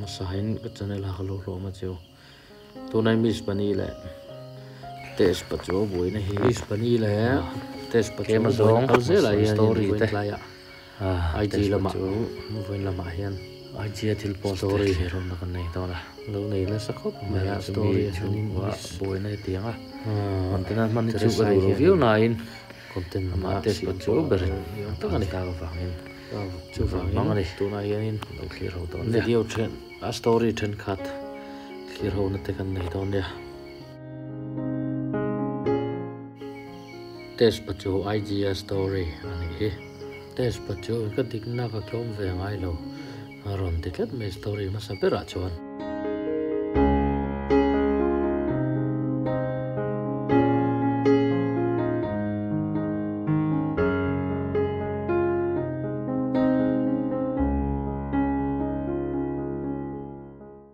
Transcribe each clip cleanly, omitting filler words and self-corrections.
Hmasain ka channel a ka lo hlawm a cheu. Tunai Miss Bunny leh Test Pachuau buaina hi Miss Bunny leh Test Pachuau buaina kal zelah hian story te IG lamah vawiin lamah hian IG a thil post te thlir awmna kan nei dawn a. Lo nei nasa khawp mai a story a hianin Miss buaina hetiang a content a hman hi chu ka duh lo viau nain content amah Test Pachuau ber ni awm tak a ni. Chuvangin tunah hianin lo thlir ho dawn nia. Video then a story thenkhat thlir ho na te kan nei dawn nia. Test pa chu IG a story a nih hi. Test pa chu ka dikna ka tlawm ve ngai lo a rawn ti tlat mai story hmasa berah chuan.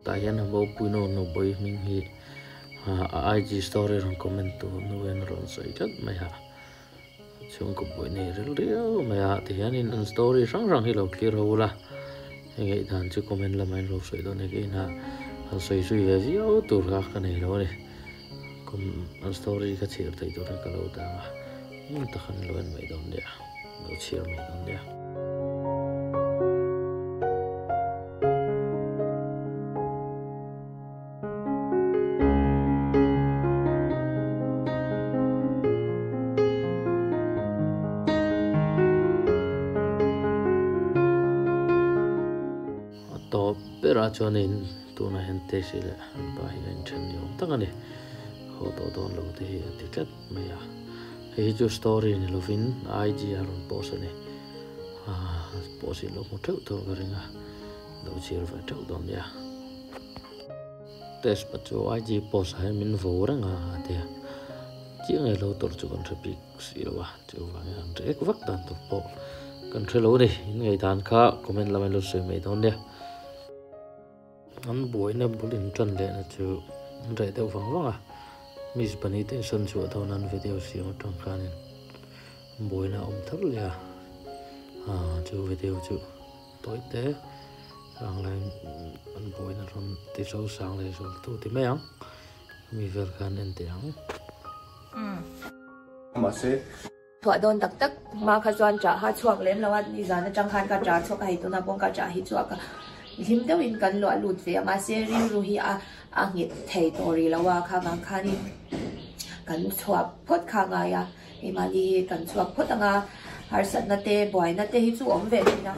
Tah hian a bopui nu nu bawi hming hi a IG story rawn comment tu nu hian a rawn sawi tlat mai a, chhungkaw buai nei ril riau mai a tihianin an story hrang hrang hi lo clear ho ula hei ngaihdan chu comment lamah in lo sawi dawn nia keiin a han sawi zui ve viau tur kha ka nei lo a ni. Kum an story ka chhiar theih turin ka lo dang a, ngun tak an lo en mai dawn nia, lo chhiar mai dawn nia. A tawp berah chuanin tunah hian Tesi leh an pa hi a inthen ni awm tak a ni. Haw tawh dawn lo te hi a ti tlat mai a. Hei hi chu story ni lovin IG a rawn post a ni. Post hi lo hmu theuh theuh ka ring a, lo chhiar ve theuh dawn nia. Test pa chu IG post ah hian min vo reng a a ti a. Chiang e lo tawrh chu kan hre bik si lo a, chuvangin han rek vak dan tur pawh kan hre lo a ni. In ngaihdan kha comment lamah in lo sawi mai dawn nia. An buaina bul in tan lehna chu an reh deuh vang vang a, Miss Bunny te insawn chhuah dawn an video siam atang khanin buaina a awm thar leh a, chu video chu tawi te ang laiin an buaina rawn ti zo sang leh zual tu ti mai ang, mi vel khan en teh ang. Mahse. Chhuah dawn tak tak hma kha chuan ṭah kha chhuak lem lo a, nizan atang khan ka ṭah chhuak a, hei tunah pawh ka ṭah hi chhuak a, hlim deuhin kan luah lut ve a, mahse rilru hi a a nghet thei tawh rih lo a, kha vang khanin kan chhuah phawt kha a ngai a, keimahni hi kan chhuak phawt ang a, harsatna te buaina te hi chu awm ve thin a,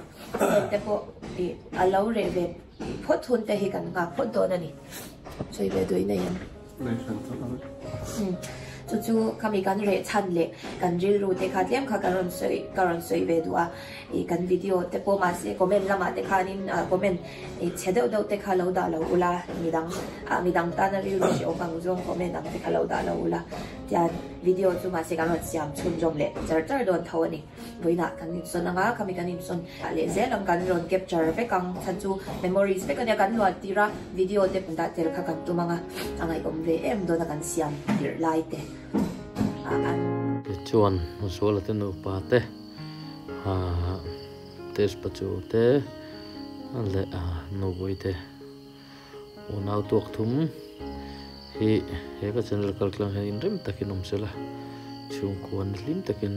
heng te pawh ih a lo reh ve phawt hun te hi kan nghak phawt dawn a ni, sawi ve duh in a em? Chu chu khami kan reh chhan leh kan rilru te kha tlem kha ka rawn sawi ka rawn sawi ve duh a, ih kan video te pawh mahse comment lamah te khanin ah comment ih chhe deuh deuh te kha lo dah lo ula midang ah midang tana rilru hrehawm ang zawng comment ang te kha lo dah lo ula tian video chu mahse kan rawn siam chhunzawm leh char char dawn tho a ni. Vawiinah kan insawn ang a, khami kan insawn leh zel ang kan rawn capture vek ang chhan chu memories vek a nia kan luah tir a video te dah tel kha kan tum ang a, a ngaihawm ve em dawn a kan siam tirh lai te a a. Tichuan Zuala te nupa te test pachu te leh nupui te unau tuak thum hi he ka channel kal tlang hian inrem takin awm sela chhungkua ni hlim takin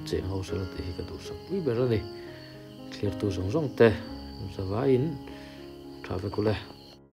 cheng ho sela tih hi ka duhsak pui ber a ni. Thlir tu zawng zawng te zavaiin tha vek ule.